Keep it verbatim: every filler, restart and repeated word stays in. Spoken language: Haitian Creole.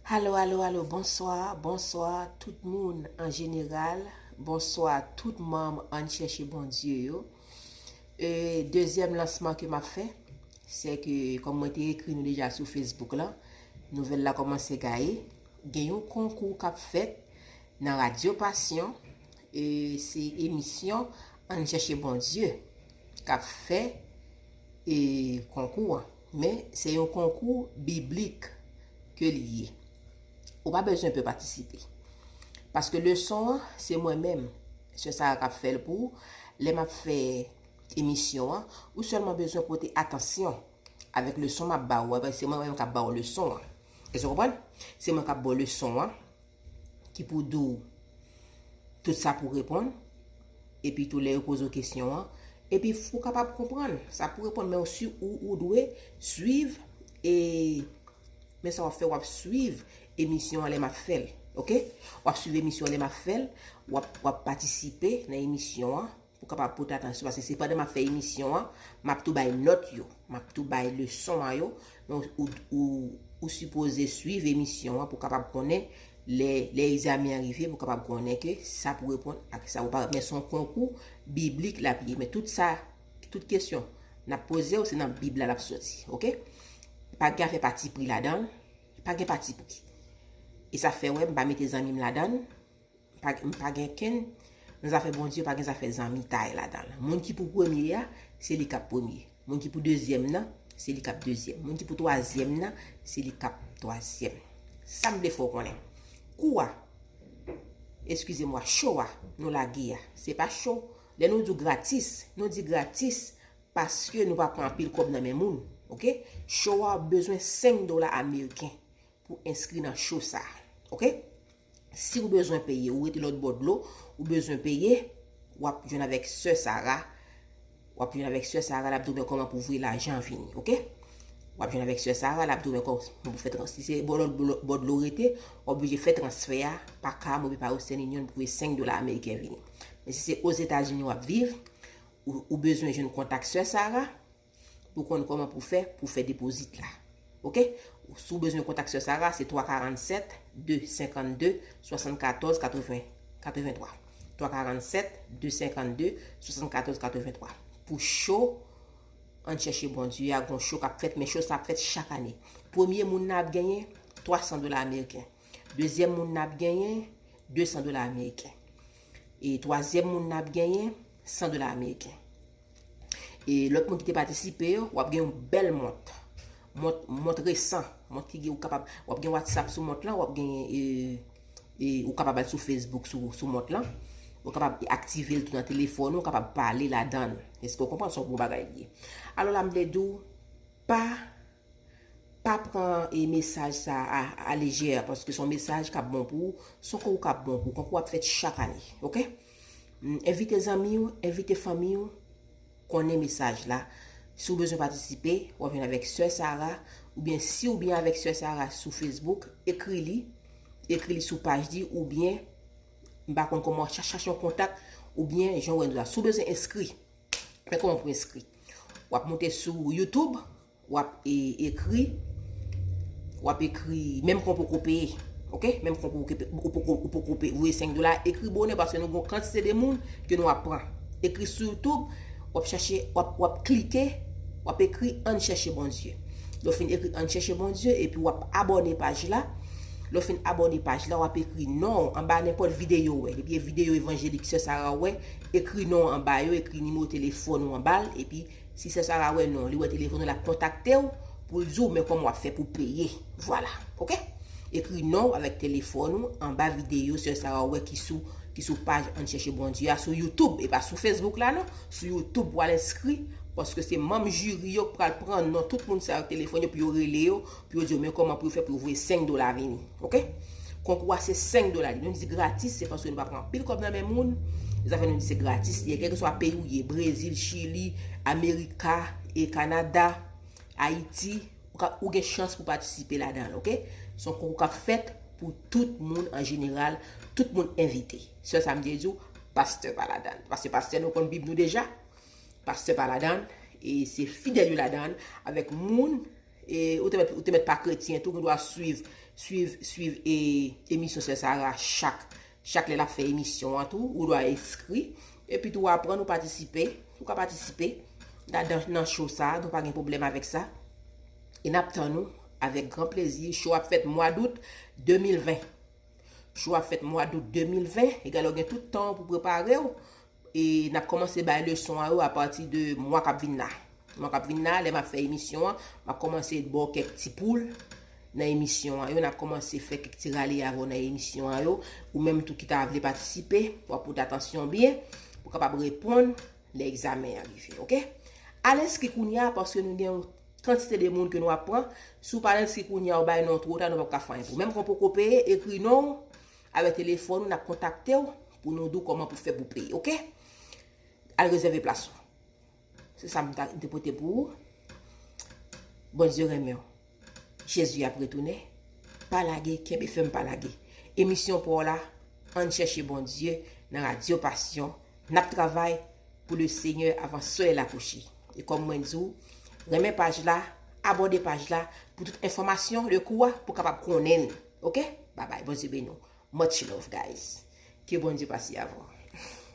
Alo, alo, alo, bonswa, bonswa tout moun an jeneral, bonswa tout manm Ann Chèche Bondye yo. E, dezyèm lansman ke m ap fè, se ke, kòm mwen te ekri nou deja sou Facebook la, nouvèl la kòmanse gaye. Gen yon konkou k ap fèt nan Radyo Pasyon, e se emisyon Ann Chèche Bondye k ap fè e konkou an. Men, se yon konkou biblik ke li ye. Ou pa bezwen pè patisipe. Paske leson an, se mwen menm, sè Sara k ap fè l pou ou. Lè m ap fè emisyon an, ou sèlman bezwen pote atansyon avèk leson m ap ba ou a, paske se mwen menm k ap ba ou leson an. Èske w konprann? Se mwen k ap ba w leson an, ki pou di w tout sa pou reponn, epi tou lè yo poze w kesyon an, epi f-, ou kapab konprann sa pou reponn, men ou si ou, ou dwe swiv, e men sa w ap fè, w ap swiv emisyon an lè m ap fè l, oke? W ap swiv emisyon an lè m ap fè l, w ap, w ap patisipe nan emisyon an, pou kapab pote atansyon, paske se pandan m ap fè emisyon an, m ap tou bay nòt yo, m ap tou bay leson an yo, men ou, ou, ou, ou sipoze swiv emisyon an pou kapab konnen lè, lè egzamen an rive, pou kapab konnen ke sa pou reponn ak sa ou pa, men se yon konkou biblik l ap ye, men tout sa, tout kesyon n ap poze w, se nan Bib la l ap soti, oke? Pa gen afè patipri ladan l, pa gen patipri. E sa fè wè m pa mete zanmi m ladan l, pa, m pa gen kenn, nan zafè Bondye, pa gen zafè zanmitay ladan l. Moun ki pou premye a, se li k ap premye. Moun ki pou dezyèm nan, se li k ap dezyèm. Moun ki pou twazyèm nan, se li k ap twazyèm. Sa m vle fè w konnen. Kou a, eskize mwa, cho a, nou lage a, se pa cho. Lè nou di w gratis, nou di gratis paske nou pa pran anpil kòb nan men moun, oke? Cho a bezwen senk dola ameriken pou enskri nan cho sa a, oke? Si ou bezwen peye, ou rete lòt bò dlo, ou bezwen peye, w ap jwenn avèk sè Sara, w ap jwenn avèk sè Sara, l ap di w men kòman pou voye lajan vini, oke? W ap jwenn avèk sè Sara, l ap di w men kòman pou fè trans-, si se bò lòt bò dlo ou rete, w oblije fè transfè a pa Cam oubyen pa Western Union pou voye senk dola ameriken vini. Men si se Ozetazini w ap viv, ou, ou bezwen jwenn kontak sè Sara, pou konn kòman pou fè, pou fè depozit la. Oke? Si w bezwen kontak sè Sara, se twa karannsèt, de senkann de, swasannkatòz, katreven, katreven twa. Twa karannsèt, de senkann de, swasannkatòz, katreven twa. Pou cho, Ann Chèche Bondye a, gon cho k ap fèt, men cho sa ap fèt chak ane. Premye moun nan ap genyen twa san dola ameriken. Dezyèm moun nan ap genyen de san dola ameriken. E twazyèm moun nan ap genyen san dola ameriken. E lòt moun ki te patisipe yo, w ap gen yon bèl mont. Mont, mont resan, mont ki gen ou kapab, w ap gen WhatsApp sou mont lan, w ap gen, e, e, ou kapab al sou Facebook sou, sou mont lan. Ou kapab aktive l tou nan telefòn ou, ou kapab pale ladan l. Èske w konprann? Se yon bon bagay li ye. Alò la, m vle di w, pa, pa pran, e, mesaj sa a, a lejè, paske se yon mesaj k ap bon pou ou, se yon konkou k ap bon pou ou, konkou ap fèt chak ane, oke? Mm, envite zanmi w, envite fanmi w, konnen mesaj la. Si w bezwen patisipe, w ap jwenn avèk sè Sara, oubyen si w byen avèk sè Sara sou Facebook, ekri li, ekri li sou paj li, oubyen, m pa konn kòman w ap cha-, chache yon kontak, oubyen jan w wè nou la. Si w bezwen enskri, men kòman pou enskri? W ap monte sou YouTube, w ap, e, ekri, w ap ekri, menm kan w poko peye, oke? Menm kan w poko, ou poko, ou poko peye, voye senk dola, ekri bonè, paske nou gen yon kantite de moun ke nou ap pran. Ekri sou YouTube, w ap chache, w ap, w ap klike, w ap ekri Ann Chèche Bondye. Lè w fin ekri Ann Chèche Bondye, epi w ap abòne paj la. Lè w fin abòne paj la, w ap ekri non w anba nenpòt videyo w wè. Depi e videyo evanjelik sè Sara w wè, ekri non w anba yo, ekri nimewo telefòn ou anba l, epi si sè Sara wè non w, li wè telefòn ou, l ap kontakte w pou l di w men kòman w ap fè pou peye. Vwala. Oke? Ekri non w avèk telefòn ou anba videyo sè Sara w wè ki sou, ki sou paj Ann Chèche Bondye a sou YouTube, e pa sou Facebook la non. Sou YouTube, w al enskri, paske se manm jiri yo k pral pran non tout moun sa yo ak telefòn yo pou yo rele yo, pou yo di yo men kòman pou yo fè pou yo voye senk dola vini. Oke? Konkou a se senk dola li. Nou di gratis, se paske nou pa pran anpil kòb nan men moun. Sa fè nou di se gratis li ye. Kèlkeswa peyi w ye, Brezil, Chili, Amerika, e Kanada, Ayiti, ou ka, ou gen chans pou patisipe ladan l, oke? Se yon konkou k ap fèt pou tout moun an jeneral, tout moun envite. Sèl sa m te di w, pastè pa ladan l. Paske pastè nou konn Bib nou deja. Pastè pa ladan l, e se fidèl yo ladan l, avèk moun, e ou te mèt ou te mèt pa kretyen tou, ou gen dwa swiv swiv swiv e emisyon Sè Sara chak chak lè l ap fè emisyon an tou, ou dwa enskri epi tou w aprann ou patisipe, ou ka patisipe ladan nan show sa a, nou pa gen pwoblèm avèk sa. E n ap tann ou avèk gran plezi. Show ap fèt mwa dout de mil ven. Show ap fèt mwa dout de mil ven, egal ou gen tout tan pou prepare w. E n ap kòmanse bay leson an yo apati de mwa k ap vin la. Mwa k ap vin la, lè m ap fè emisyon an, m ap kòmanse ba w kèk ti poul nan emisyon an yo. N ap kòmanse fè kèk ti rale avè w nan emisyon an yo. Ou menm tou ki ta vle patisipe, w ap pote atansyon byen pou w kapab reponn lè egzamen an rive, oke? Al enskri kounye a paske nou gen yon kantite de moun ke nou ap pran. Si w pa al enskri kounye a, ou bay non w twò ta, nou p ap ka fè anyen pou ou. Menm ke w poko peye, ekri non w avèk telefòn ou, n ap kontakte w pou nou di w kòman pou fè pou peye, oke? Al rezève plas ou. Se sa m ta- m te pote pou ou. Bondye renmen w. Jezi ap retounen. Pa lage, kenbe fèm, pa lage. Emisyon pa w la, ann chèche Bondye nan Radyo Pasyon. N ap travay pou Lesenyè avan solèy la kouche. E kòm mwen di w, renmen paj la, abòne paj la pou tout enfòmasyon de kou a pou w kapab konnen n. Oke? Babay, Bondye beni w. Much love, guys. Ke Bondye pase avè w.